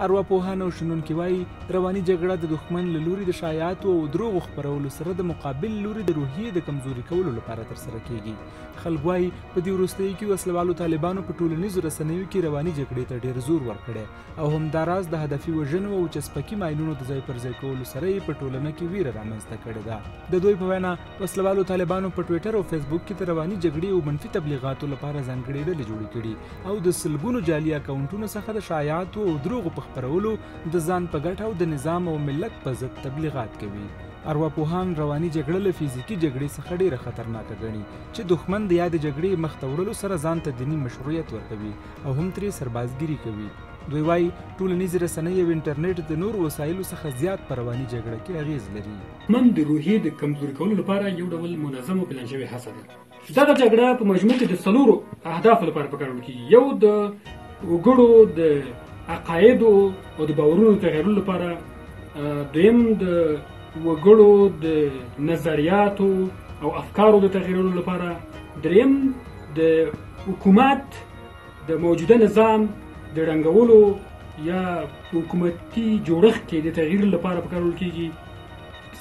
ارواپوهان او شنونکي وايي، رواني جګړه د دښمن له لوري د شایعاتو او دروغو خپرولو سره د مقابل لوري د روحیې د کمزوري کولو لپاره ترسره کیږي. خلک وايي، په دې وروستیو کې وسلهوالو طالبانو په ټولنیزو رسنیو کې رواني جګړې ته ډېر زور ورکړی او همداراز د هدفي وژنو او چسپکي ماینونو د ځای پر ځای کولو سره یې په ټولنه کې ویره رامنځته کړې ده. د دوی په وینا، وسلهوالو طالبانو په ټویټر او فیسبوک کې د رواني جګړې او منفي تبلیغاتو لپاره ځانګړې ډلې جوړې کړي او د سلګونو جعلي اکاونټونو څخه د شایعاتو او دروغو په خپرولو د ځان په ګټه او د نظام او ملت په ضد تبلیغات کوي. ارواپوهان رواني جګړه له فزیکي جګړې څخه ډېره خطرناکه ګڼي، چې دښمن د یادې جګړې مخته وړلو سره ځان ته دیني مشروعیت ورکوي او هم ترې سربازګیري کوي. دوی وايي، ټولنیزې رسنۍ او انټرنیټ د نورو وسایلو څخه زیات په رواني جګړه کې اغېز لري. دښمن د روحیې د کمزوري کولو لپاره یو ډول منظم او پلان شوې هڅه ده. دغه جګړه په مجموع کې د څلورو اهدافو لپاره په کار وړل کېږي. یو د وګړو د عقایدو او د باورونو تغیرولو لپاره، دویم د وګړو د نظریاتو او افکارو د تغیرولو لپاره، دریم د حکومت د موجوده نظام د ړنګولو یا حکومتي جوړښت کې د تغییر لپاره په کار وړل کېږي.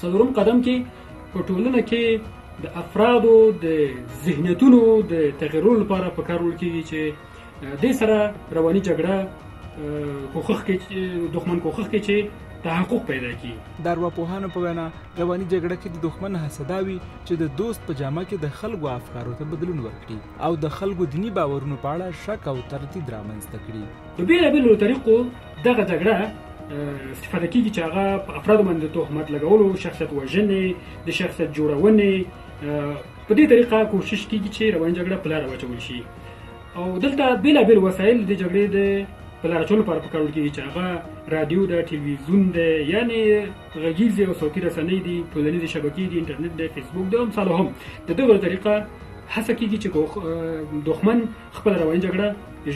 څلورم قدم کې په ټولنه کې د افرادو د ذهنیتونو د تغیرولو لپاره په کار وړل کېږي، چې دې سره رواني جګړه کوښښ کوي، دښمن کوښښ کوي چې تحقق پیدا کړي. د ارواپوهانو په وینا، رواني جګړه کې د دښمن هڅه دا وي چې د دوست په جامه کې د خلکو افکارو ته بدلون ورکړي او د خلکو دیني باورونو په اړه شک او تردید رامنځته کړي. په بېلابېلو طریقو دغه جګړه استفاده کېږي، چې هغه په افرادو باندې د تهمت لګولو، شخصیت وژنې، د شخصیت جوړونې، په دې طریقه کوشش کېږي چې رواني جګړه په لاره واچول شي. او دلته بېلابېل وسایل د جګړې د په لاره اچولو لپاره په کار وړل کېږي، چې هغه رادیو ده، ټلویزیون دی، یعنې غږیزې او صوتي رسنۍ دي، ټولنیزې شبکې دي، انټرنیټ دی، فیسبوک دی، امثال هم. د دغه طریقه هڅه کېږي چې دښمن خپله رواني جګړه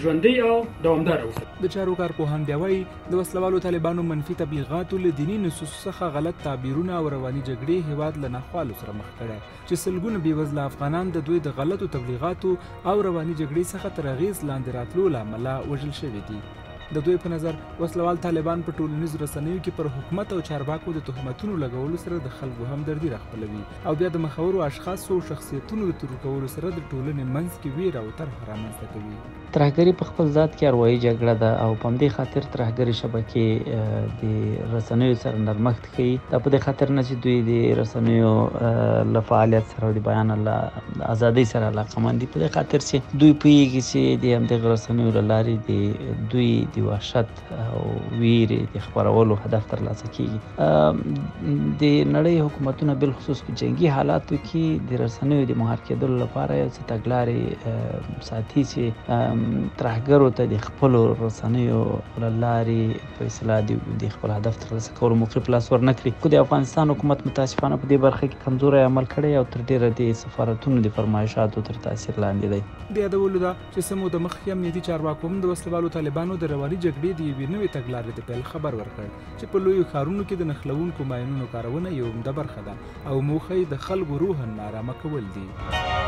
ژوندۍ او دوامداره وساتي. د چارو کارپوهان بیا وایي، د وسلهوالو طالبانو منفي تبلیغاتو له دیني نصوصو څخه غلط تعبیرونه او رواني جګړې هیواد له ناخوالو سره مخ کړی، چې سلګونه بېوزله افغانان د دوی د غلطو تبلیغاتو او رواني جګړې څخه تر اغېز لاندې راتلو له امله وژل شوي دي. د دوی په نظر، وسلهوال طالبان په ټولنیزو رسنیو کې پر حکومت او چارواکو د تهمتونو لګولو سره د خلکو همدردي راخپلوي او بیا د مخورو اشخاصو او شخصیتونو د ترور کولو سره د ټولنې منځ کې ویره او طرحه رامنځته کوي. ترهګري په خپل ذات کې اروايي جګړه ده او په همدې خاطر ترهګرې شبکې د رسنیو سره نرمښت ښيي. دا په دې خاطر نه چې دوی د رسنیو له فعالیت سره او د بیان له ازادۍ سره علاقمند دي، په دې خاطر چې دوی پوهېږي چې د همدغه رسنیو له لارې د دوی د وحشت او ویرې د خپرولو هدف ترلاسه کېږي. د نړۍ حکومتونه بالخصوص په جنګي حالاتو کې د رسنیو د مهار کېدلو لپاره یو څه تګلارې ساتي چې ترهګرو ته د خپلو رسنیو له لارې په اصطلاح د خپل هدف ترلاسه کولو موقع په لاس ورنه کړي. خو د افغانستان حکومت متاسفانه په دې برخه کې کمزوری عمل کړی او تر ډېره د سفارتونو د فرمایشاتو تر تاثیر لاندې دی. د یادولو ده چې څه موده مخکې امنیتي چارواکو هم د وسلهوالو طالبانو د رواني جګړې د یوې نوې تګلارې د پیل خبر ورکړ، چې په لویو ښارونو کې د نښلوونکو ماینونو کارونه یو عمده برخه ده او موخه یې د خلکو روحاً نارامه کول دي.